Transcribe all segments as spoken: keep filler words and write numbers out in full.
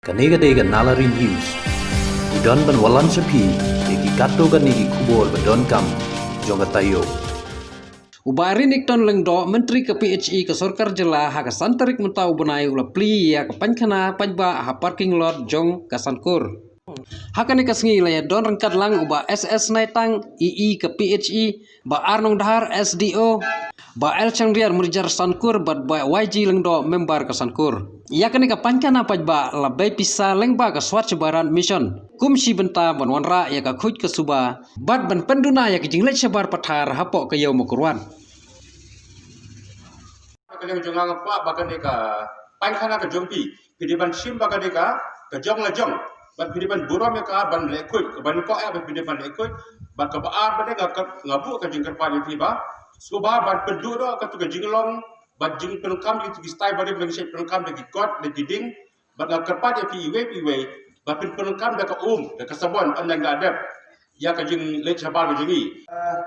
Kane ka dei ka Nalari News. Ngi don ban wallam sha phi ïa ki katto katne ki khubor ba donkam jong ka taïew. U Bah Rinikton Lyngdoh, Myntri ka P H E ka Sorkar Jylla, ha ka san tarik mynta u bnai u la plie ïa ka painkhana paidbah ha parking lot jong ka Sankur. Ha kane ka sngi la ïa don ryngkat lang u Bah S S Naitang, E E ka P H E, Bah R Nongdhar, S D O, Bah L Changriar, Manager Sankur, bad Bah Y G Lyngdoh, member ka Sankur. Ïa kane ka painkhana paidbah la bei pisa lyngba ka Swachh Bharat Mission kum shi bynta ban wanrah ïa ka khuid ka suba bad ban pynduna ïa ka jingleit shabar pathar hapoh ka ïew Mawkyrwat. Ka liang jong nga nga kwah ba kane ka painkhana ka jong phi, phi dei ban shim ba kane ka, ka jong la jong. Bad phi dei ban burom ïa ka ban leh khuid, ka ban koh ïa ba phi dei ban leh khuid. Bad kaba ar ba dei nga kyrp-, nga buh ka jingkyrpad ïa phi ba sngewbha ban pynduh noh katu ka jinglong bad jingpyndonkam ïa kitu ki style ba dei ban shait pyndonkam da ki kot da ki ding. Bad nga kyrpad ïa phi iwei pa iwei ba phin pyndonkam da ka um, da ka sabon, ynda nga dep ïa ka jingleit shabar ka jong ngi. Ah,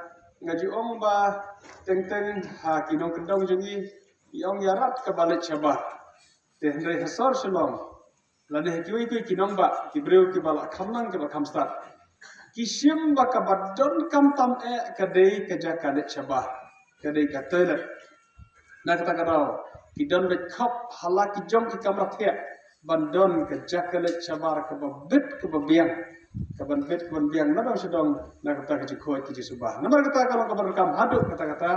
nga ju ong ba teng teng ha ki nongkyndong jong ngi, ki ong ïarap kaba leit shabar. Te hynrei ha sor Shillong lane ha kiwei kiwei ki nongbah, ki briew kiba la kham nang kiba kham stad, ki shim ba kaba donkam tam eh ka dei ka jaka leit shabar, ka dei ka toilet. Na kata ka daw ki don beit khop ha la ki jong ki kamra thiah ban don ka jaka leit shabar kaba bit kaba biang, kaban bit kaban biang na dong sha dong na kata ka jingkhuid ka jingsuba. Namar kata ka long kaba donkam haduh katta katta,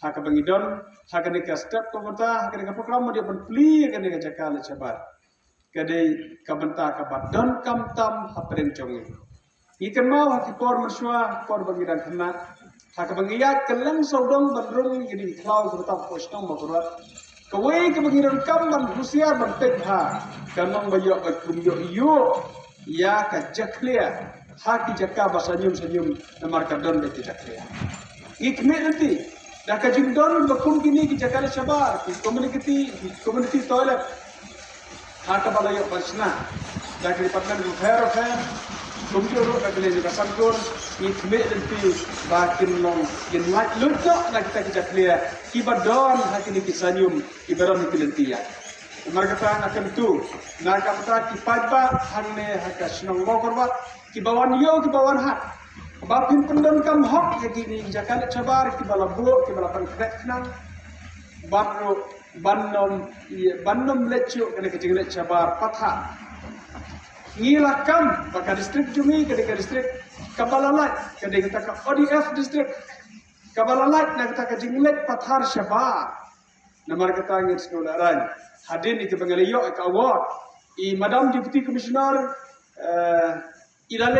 ha kaba ngi don ha kane ka step ka bynta, ha kane ka program, ban plie kane ka jaka leit shabar, ka dei ka bynta kaba donkam tam hapdeng jong ngi. Ngi kynmaw ha ki por mynshuwa, por ba ngi dang khynnah, ha kaba ngi ïaid kylleng sawdong ban rung ïa kine ki khlaw kiba tam hapoh shnong Mawkyrwat, kawei kaba ngi donkam ban husiar ban peit bha, ka long ba ïoh ba kum ïoh ïoh ïa ka jakhlia ha ki jaka ba sanium sanium, namar ka don beit ki jakhlia. Ngi khmih lynti da ka jingdon ba kum kine ki jaka leit shabar, ki community, ki community toilet, ha kaba la ïoh ban shna da ki department bapher bapher, kumjuh ruh da ka liang jong ka Sankur. Ngi khmih lynti ba kin long, kin lait lut noh na kita ki jakhlia kiba don ha kine ki sanium, kiba don ha ki lynti ïa. Namar kata nga kyntu na ka bynta ki paidbah hangne ha ka shnong Mawkyrwat, kiba wan ïew kiba wan hat, ba phin pyndonkam hok ïa kine ki jaka leit shabar kiba la buh, kiba la pynkhreh khnang, bad ruh ban ym, ïa, ban ym leit shuh kane ka jingleit shabar pathar. Ngi la kam ba ka district jong ngi ka dei ka district kaba la lait, ka dei kata ka O D F district kaba la lait na kata ka jingleit pathar shabar. Namar kata ngin sngewlehrain hadien ïa kiba ngi la ïoh ïa ka award, i Madam Deputy Commissioner, eh, i la leh